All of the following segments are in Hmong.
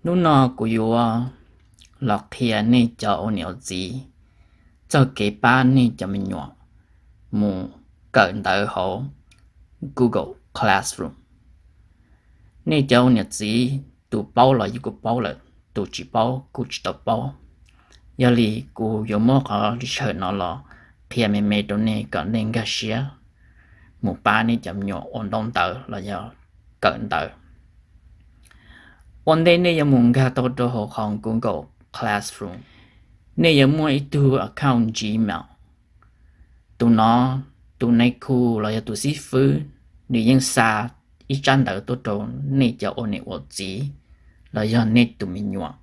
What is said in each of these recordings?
Hnub no kuv yuav los qhia nej cov ua niam ua txiv txog kev pab nej cov me nyuam mus kawm ntawv hauv Google Classroom. Nej cov ua niam txiv, tus paub los yeej kuj paub lawm, tus tsis paub kuj tsis tau paub. Yog li kuv yuav muab qhov sij hawm no los qhia me me rau nej kom nej nkag siab mus pab nej cov me nyuam ua ntaub ntawv los yog kawm ntawv. Ua ntej nej yuav mus nkag tau rau hauv qhov Google Classroom, nej yuav muaj ib tug account Gmail. Tus no, tus nai khu los yog tus xib fwb, nws yeej xa ib tsab ntawv tuaj rau nej cov ua niam ua txiv los yog nej tus me nyuam.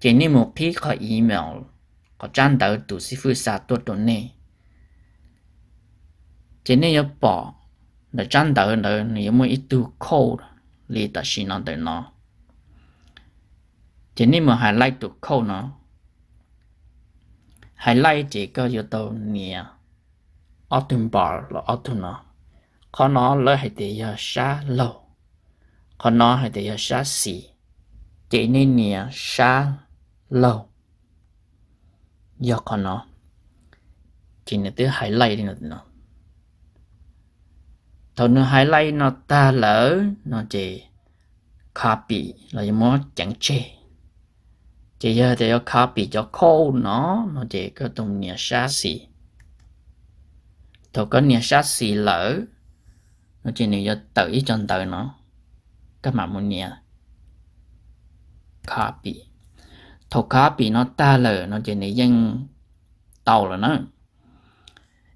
Ces nej mus qhib qhov email, qhov tsab ntawv tus xib fwb xa tuaj rau nej. Ces nej yuav pom ntawm tsab ntawv ntawd nws yuav muaj ib tug code li tam sim no ntawm no. Ces nej mus highlight tus code no. Highlight ces koj yuav tau nias ob tug bar los ob tug no. Qhov no lawv hais tias yog sab laug, qhov no hais tias yog sab xis, ces nej nias sab laug, yog qhov no. Ces nws twb highlight li no. Thaum nws highlight no tag lawm no ces copy los yog muab ceev tseg. Ces yog tias yuav copy cov code no, no ces koj tus nias sab xis. Thaum koj nias sab xis lawm no ces nws yuav tawm ib co ntawv no, koj mam mus nias copy. Thaum copy no tag lawm no ces nws yeej tau lawm na.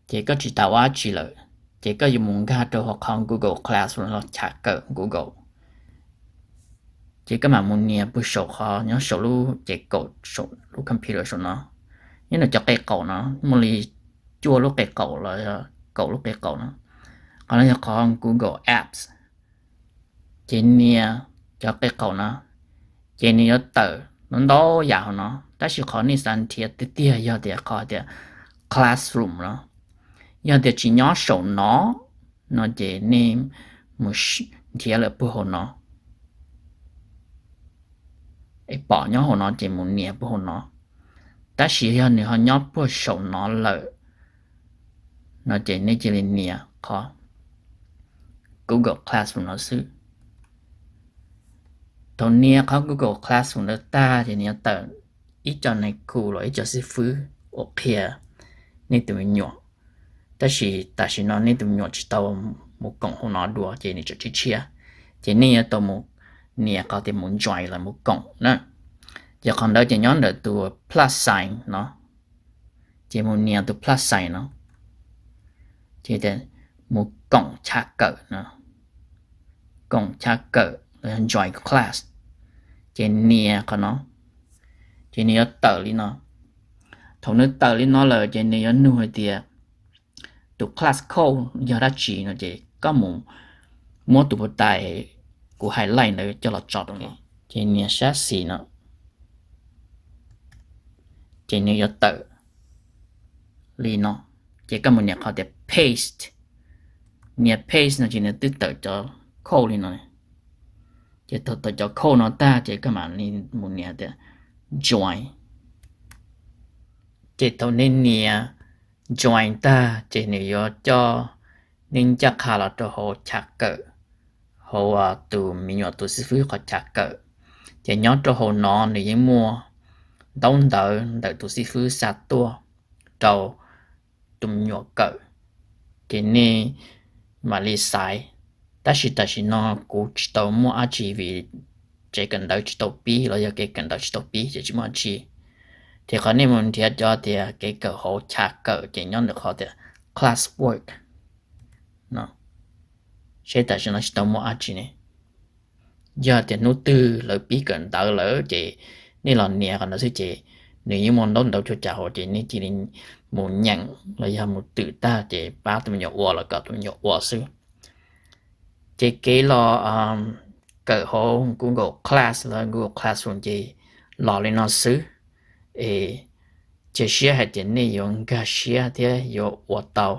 Ces koj tsis tas ua dab tsi lawm, ces koj yuav mus nkag rau hauv qhov Google Classroom los chav kawm Google. Ces koj mam mus nias puag saum qhov nyob saum lub ces kaum, lub computer saum no. Nyob ntawm cov qe qaum no muaj li cuaj lub qe qaum los kaum lub qe qaum no. Qhov no yog qhov Google Apps. Ces nias cov qe qaum no, ces nws yuav tawm ntau ntau yam hauv no, tab sis qhov nej xav nrhiav tiag tiag yog tias qhov tias Classroom no. Yog tias tsis nyob saum no, no ces nej mus nrhiav lawm puag hauv no. Es pom nyob hauv no ces mus nias puag hauv no. Tab sis yog nws ho nyob puag saum no lawm, no ces nej cia li nias qhov Google Classroom no xwb. Thaum nias qhov Google Classroom ntawd tag ces nws yuav tawm ib co nai khu los ib co xib fwb uas qhia nej tus me nyuam. Tab sis tam sim no nej tus me nyuam tsis tau mus koom hauv no dua ces nws tseem tshiab tshiab. Ces nej yuav tau mus nias qhov tias mus join los mus koom na. Ces qhov ntawd ces nyob ntawm tus plus sign no. Ces mus nias tus plus sign no, ces mus koom chav kawm no, koom chav kawm los yog join class. Ces nias qhov no, ces nws yuav tawm li no. Thaum nws tawm li no lawm ces nws yuav nug hais tias tus class code yog dab tsi no ces koj mus muab tus puas tais kuv highlight ntawd coj los tso rau no, ces nias sab xis no, ces nws yuav tawm li no. Ces koj mus nias qhov tias paste, nias paste no ces nws twb tawm cov code li no. Ces thaum tawm cov code no tag ces koj mam li mus nias tias join. Ces thaum nej nias join tag ces nws yuav coj nej ncaj qha los rau hauv chav kawm, hauv tus me nyuam tus xib fwb qhov chav kawm. Ces nyob rau hauv no nws yeej muaj ntaub ntawv ntawm tus xib fwb xa tuaj rau tus me nyuam kawm, ces nej mam li xaiv. Tab sis tam sim no kuv tsis tau muaj dab tsi vim tsev kawm ntawv tsis tau pib los yog kev kawm ntawv tsis tau pib ces tsis muaj dab tsi. Ces qhov nej mus nrhiav cov tias kev kawm hauv chav kawm ces nyob ntawm qhov tias classwork no, seb tam sim no tsis tau muaj dab tsi ne. Yog tias hnub twg lawv pib kawm ntawv lawm ces nej los nias qhov ntawd xwb ces nws yeej muaj ntaub ntawv cuaj cav hauv ces nej cia li mus nyeem los yog mus twm tag ces pab tus me nyuam ua los kom tus me nyuam ua xwb. Ces kev los kawm hauv Google Class los Google Classroom ces los li no xwb. Es cia siab hais tias nej yuav nkag siab thiab yuav ua tau.